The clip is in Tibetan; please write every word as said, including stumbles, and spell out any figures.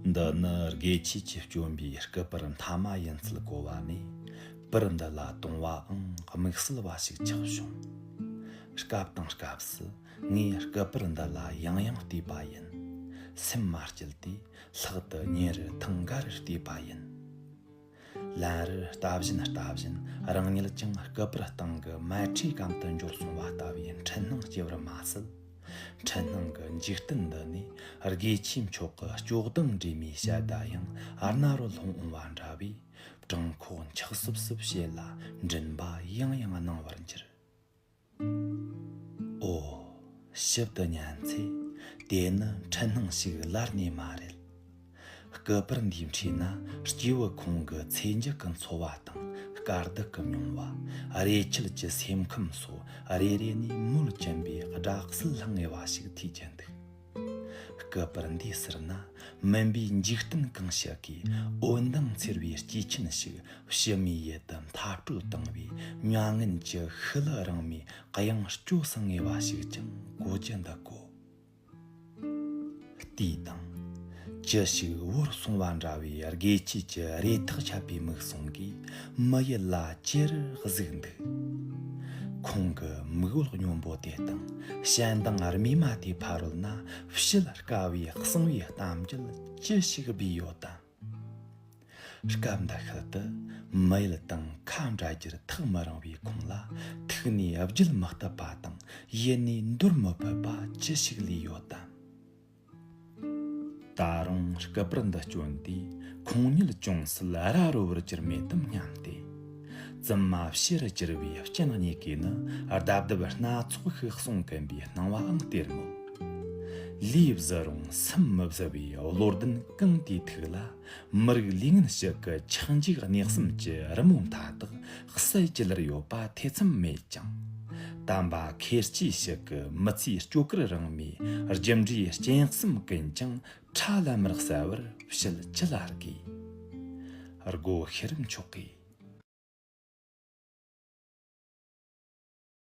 འདི་ནི་དགེ་ཆོས་ཀྱིས་བསྐྱོན་པའི་སྐུ་པར་མཐའ་མ་ཡིན་ཚུལ་གོ་བ་ནས། པར་འདི་ལ་དུང་བའང་དམིགས་བསལ་བ་ཞིག་ཆགས་བྱུང་། སྐབས་དང་སྐབས་སུ་ངས་སྐུ་པར་འདི་ལ་ཡང་ཡང་བལྟས་པ་ཡིན། སེམས་མ་སྐྱིད་དུས་ལྷག་ཏུ་ཉིན་རེར་ཐེངས་འགའ་རེར་བལྟས་པ་ཡིན། ལན་རེར་ལྟ་བཞིན་ལྟ་བཞིན་རང་ཉིད་ཀྱང་སྐུ་པར་སྟེང་གི་མལ་ཁྲིའི་གམ་དུ་འབྱོར་སོང་བ་ལྟ་བུའི་འཕྲུལ་སྣང་སྐྱེ་བར་མ་ཟད། འཕྲུལ་སྣང་གི་འཇིག་རྟེན་འདི་ནས་དགེ་ཆོས་མཆོག་གི་སྐྱོ་གདངས་འདྲེས་མའི་ཞལ་བརྡ་ཡང་རྣ་རུ་ལྷུང་འོང་བ་འདྲ་བས། བྲང་ཁོག་འཁྱག་སིབ་སིབ་བྱེད་ལ་མགྲིན་པ་ཡང་ཡང་གནང་བར་འགྱུར། ཨོ། ཞིབ་ཏུ་ཉན་ཚེ། དེ་ནི་འཕྲུལ་སྣང་ཞིག་ལར་ནས་མ་རེད། སྐུ་པར་འདིའི་འཁྲིས་ན་སྐྱེས་བུ་ཁོང་གི་ཚེ་མཇུག་གི་འཚོ་བ་དང་དཀའ་སྡུག་གི་མྱོང་བ། རེ་ཆད་ཀྱི་སེམས་ཁམས་སོགས་རེ་རེ་ནས་མོལ་གྱིན་པའི་སྦྲག་སྲིད་ལྷང་ངེ་བ་ཞིག་ཐོས་ཀྱིན་འདུག་སྐུ་པར་འདིའི་ཟུར་ན་མུན་པའི་འཇིག་རྟེན་གང་ཞིག་གི་འོད་མདངས་འཚེར་བའི་སྐྱེས་ཆེན་ཞིག་ཕྱི་མའི་ཡུལ་དུ་མཐའ་སྐྲོད་བཏང་བའི་མྱ་ངན་གྱི་ཤུལ་རིང་མོའི་གཡེང་སྐྱོ་སང་ངེ་བ་ཞིག་ཀྱང་གོ་རྒྱུ་འདུག་གོ། བལྟས་དང་། ཅི་ཞིག་བོར་སོང་བ་འདྲ་བའི་དགེ་ཆོས་ཀྱི་རེ་ཐག་ཆད་པའི་མིག་ཟུང་གིས་མི་ཡུལ་ལ་ཅི་རུ་གཟིགས་འདུག་ཁོང་གི་མིག་འོད་སྙོམས་པོ་དེ་དང་ཞལ་མདངས་རྨས་མ་དེའི་ཕ་རོལ་ན་ཕྱིར་དཀའ་བའི་གསང་བའི་གཏམ་རྒྱུད་ཅི་ཞིག་སྦས་ཡོད་དམ། སྐབས་འདི་ཤུལ་དུ་མི་ཡུལ་དང་ཁ་འབྲལ་རྒྱུར་ཐག་མི་རིང་བའི་ཁོང་ལ་ཐུགས་ནས་བརྗེད་མི་ཐུབ་པ་དང་ཡིད་ནས་འདོར་མི་ཕོད་པ་ཅི་ཞིག་ལུས་ཡོད་དམ། ད་རུང་སྐུ་པར་འདི་བསྐྱོན་དུས་ཁོང་ཉིད་ཅུང་ཟད་ར་རོ་བར་གྱུར་མེད་དམ་སྙམ་སྟེ། བཙུན་མ་ཕྱི་རུ་གྱུར་པའི་སྤྱན་གཉིས་ཀས་ནི་རྡབ་རྡབ་སྣ་ཚོགས་ཤིག་གསུང་གིན་པའི་སྣང་བའང་སྟེར་མོད། ལུས་བཟི་རུང་སེམས་མི་བཟི་བའི་བློ་ལྡན་གང་དེའི་ཐུགས་ལ། མི་རིགས་ལུས་ངན་ཞིག་གི་ཆག་འཇིག་གནས་གསུམ་གྱི་རི་མོ་མཐའ་དག་གསལ་གྱི་ལེར་ཡོད་པ་ཐེ་ཚོམ་མེད་ཅིང་། དམ་པ་ཁེར་སྐྱེས་ཤིག་གི་མི་ཚེའི་སྐྱོ་གར་རིང་མོའི་རྒྱུ་འབྲས་སྐྱེངས་གསུམ་ཀུན་ཀྱང་ཁྲ་ལམ་མེར་གསལ་བར་བཤད་ཅི་ལ་དགོས། སྒོ་ཤེས་རབ་མཆོག་གིས།